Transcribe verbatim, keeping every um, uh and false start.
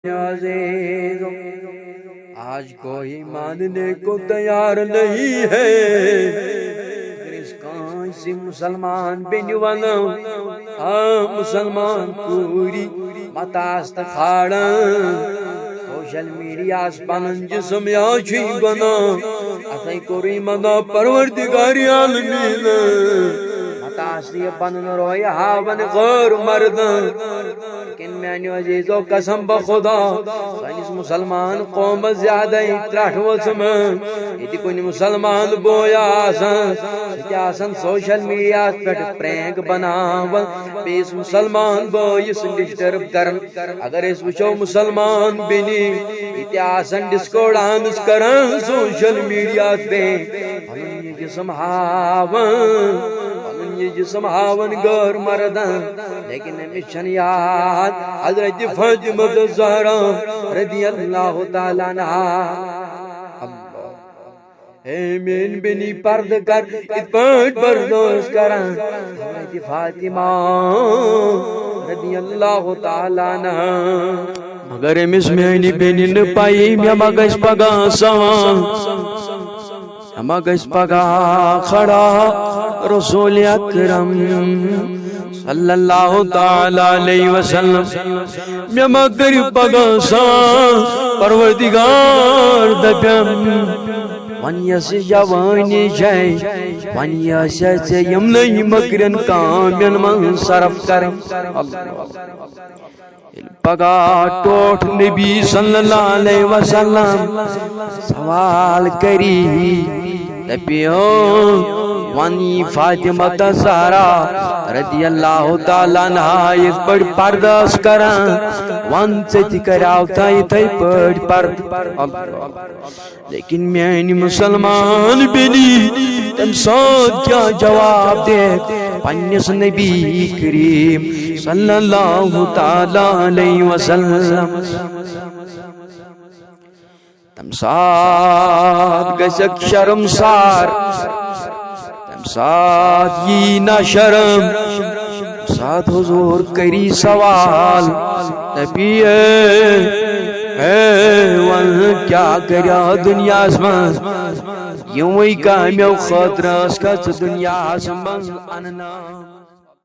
عزیزو، آج کوئی ماننے کو تیار نہیں ہے۔ اگر أسۍ کٲنٛسہِ مسلمان بیٚنہِ ونو، آ مسلمان کوٗری، متاس تہٕ کھالان سوشل میڈیاہس پنُن جسم یا چھُے بنان، اتھے کوٚرُے منا پروردگار عالمین۔ متاس تہٕ یہِ پنُن رویہِ ہاوان غٲر مردن۔ کن میانیو عزیزو، قسم بخدا، سٲنِس مسلمان قومس زیادے ترٹھ ؤژھمٕژ۔ ییٚتہِ کُنہِ مسلمان بوے آسان، سُہ تہِ آسان سوشل میڈیاہس پٮ۪ٹھ پرینک بناوان، بیٚیِس مسلمان بٲیِس ڈسٹرب کران۔ اگر أسۍ وٕچھو مسلمان بیٚنہِ، ییٚتہِ آسان ڈسکو ڈانس کران سوشل میڈیاہس پٮ۪ٹھ، پنُن یہِ جسم ہاوان، پنُن یہِ جسم ہاوان غٲر مردن۔ لیکن أمِس چھنہٕ یاد حضرت فاطمہ زہرا رضی اللہ تعالیٰ عنہا۔ اللہ۔ اے میٲنۍ بیٚنی، پردٕ کر، یِتھ پٲٹھۍ پردٕ ٲس کران حضرت فاطمہ رضی اللہ تعالیٰ عنہا۔ مگر أمِس میانہِ بیٚنہِ نہٕ پَیی، مےٚ ما گژھِ پگاہ سوال، مےٚ ما گژھِ پگاہ کھڑا رسول اکرم صلی اللہ تعالیٰ علیہ وسلم۔ مےٚ ما کَرِ پگاہ سوال، پروردگار دپٮ۪م، وۄنۍ یۄس یہِ جوٲنی چھے، وۄنۍ یۄس ژےٚ یِمنٕے مٔکرٮ۪ن کامٮ۪ن منٛز صرف کرٕنۍ۔ اللہ۔ ییٚلہِ پگاہ ٹوٹھ نبی صلی اللہ علیہ وسلم سوال کری، دپیو، ون یہِ فاطمہ تہٕ زہرا رضی اللہ تعالیٰ عنہا یِتھ پٲٹھۍ پردٕ ٲس کران، ون ژٕ تہِ کریاو تہٕ یِتھے پٲٹھۍ پردٕ۔ لیکن میانہِ مسلمان بیٚنی، تمہِ ساتہٕ کیٛاہ جواب دِکھ پننِس نبی کریم صلی اللہ تعالیٰ علیہ وسلم؟ تمہِ ساتہٕ گژھکھ شرمسار، تمہِ ساتہٕ یی نہ شرم، تمہِ ساتہٕ حضور کری سوال، نبی اے، اے، ون کیٛاہ کریو دنیاہس منٛز؟ یِموٕے کامیو خٲطرٕ ٲسکھا ژٕ دنیاہس منٛز اننہٕ آمٕژ؟